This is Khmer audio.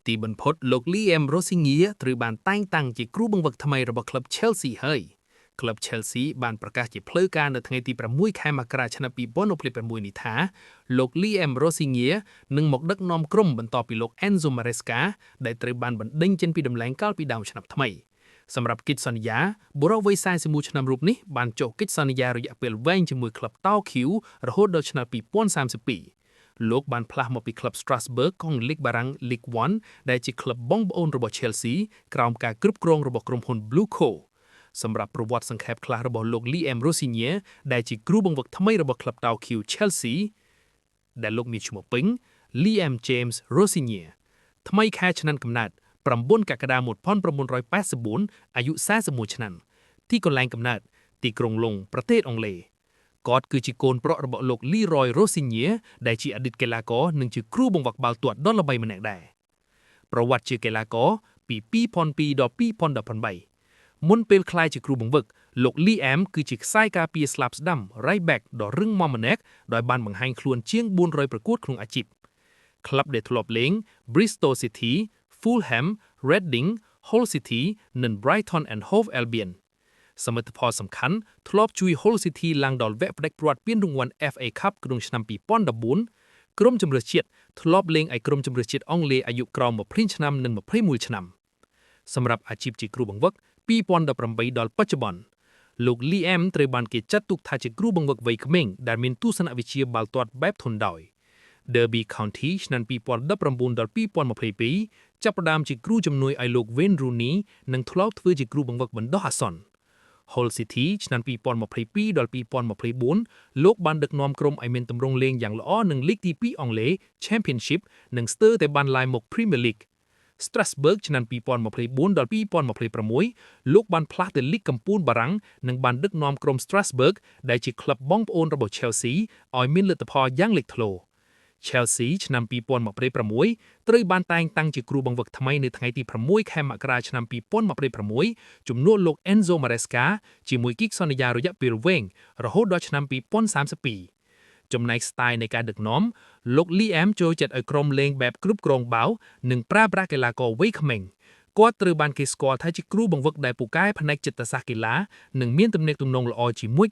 ទីបំផុតលោក Liam Rosenior ត្រូវបានតែងតាំងជាគ្រូបង្វឹកថ្មីរបស់ក្លឹប Chelsea ហើយក្លឹប Chelsea បានប្រកាសជាផ្លូវការនៅថ្ងៃទី6ខែមករាឆ្នាំ2026នេះថាលោក Liam Rosenior នឹងមកដឹកនាំក្រុមបន្ទាប់ពីលោក Enzo Maresca ដែលត្រូវបានបណ្ដេញចេញពីតំណែងកាលពីដើមឆ្នាំថ្មីសម្រាប់កិច្ចសន្យាបុរសវ័យ41ឆ្នាំរូបនេះបានចុះកិច្ចសន្យារយៈពេលវែងជាមួយក្លឹបតោខៀវរហូតដល់ឆ្នាំ2032លោកបានផ្លាស់មកពីក្លឹប Strasbourg ក្នុងលីកបារាំង Ligue 1ដែលជាក្លឹបបងប្អូនរបស់ Chelsea ក្រោមការគ្រប់គ្រងរបស់ក្រុមហ៊ុន BlueCo សម្រាប់ប្រវត្តិសង្ខេបខ្លះរបស់លោក Liam Rosenior ដែលជាគ្រូបង្វឹកថ្មីរបស់ក្លឹបតោខៀវ Chelsea ដែលលោកមានឈ្មោះពេញ Liam James Rosenior ថ្មីខែឆ្នាំកំណើត9កក្កដា1984អាយុ41ឆ្នាំទីកន្លែងកំណើតទីក្រុងឡុងប្រទេសអង់គ្លេសគាត់គឺជាកូនប្រុសរបស់លោក Leroy Rosenior ដែលជាអតីតកីឡាករនិងជាគ្រូបង្វឹកបាល់ទាត់ដ៏ល្បីម្នាក់ដែរប្រវត្តិជាកីឡាករពី2002ដល់2018មុនពេលក្លាយជាគ្រូបង្វឹកលោក Liam គឺជាខ្សែការពារស្លាបស្ដាំ right back ដ៏រឹងមាំម្នាក់ដោយបានបង្ហាញខ្លួនជាង400ប្រកួតក្នុងអាជីពក្លឹបដែលធ្លាប់លេង Bristol City, Fulham, Reading, Hull City និង Brighton and Hove Albion សមិទ្ធផលសំខាន់ធ្លាប់ជួយ Hull City ឡើងដល់វគ្គផ្ដាច់ព្រ័ត្រពានរង្វាន់ FA Cup ក្នុងឆ្នាំ2014ក្រុមជម្រើសជាតិធ្លាប់លេងឲ្យក្រុមជម្រើសជាតិអង់គ្លេសអាយុក្រោម20ឆ្នាំនិង21ឆ្នាំសម្រាប់អាជីពជាគ្រូបង្វឹក2018ដល់បច្ចុប្បន្នលោក Liam ត្រូវបានគេចាត់ទុកថាជាគ្រូបង្វឹកវ័យក្មេងដែលមានទស្សនវិជ្ជាបាល់ទាត់បែបធន់ដោយ Derby County ឆ្នាំ2019ដល់2022ចាប់ផ្ដើមជាគ្រូជំនួយឲ្យលោក Wayne Rooney និងធ្លាប់ធ្វើជាគ្រូបង្វឹកបណ្ដោះអាសន្ន Hull City ឆ្នាំ2022ដល់2024លោកបានដឹកនាំក្រុមឲ្យមានទម្រង់លេងយ៉ាងល្អនឹងលីកទី2អង់គ្លេស Championship និងស្ទើរតែបានឡើងមក Premier League Strasbourg ឆ្នាំ2024ដល់2026លោកបានផ្លាស់ទៅលីកកំពូលបារាំងនិងបានដឹកនាំក្រុម Strasbourg ដែលជាក្លឹបបងប្អូនរបស់ Chelsea ឲ្យមានលទ្ធផលយ៉ាងលេចធ្លោ Chelsea ឆ្នាំ2026ត្រូវបានតែងតាំងជាគ្រូបង្វឹកថ្មីនៅថ្ងៃទី6ខែមករាឆ្នាំ2026ជំនួសលោក Enzo Maresca ជាមួយកិច្ចសន្យារយៈពេលវែងរហូតដល់ឆ្នាំ2032ចំណែក style នៃការដឹកនាំលោក Liam ចូលចិត្តឲ្យក្រុមលេងបែបគ្រប់គ្រងបាល់និងប្រើប្រាស់កីឡាករវ័យក្មេងគាត់ត្រូវបានគេស្គាល់ថាជាគ្រូបង្វឹកដែលពូកែផ្នែកចិត្តសាស្ត្រកីឡានិងមានទំនាក់ទំនងល្អជាមួយ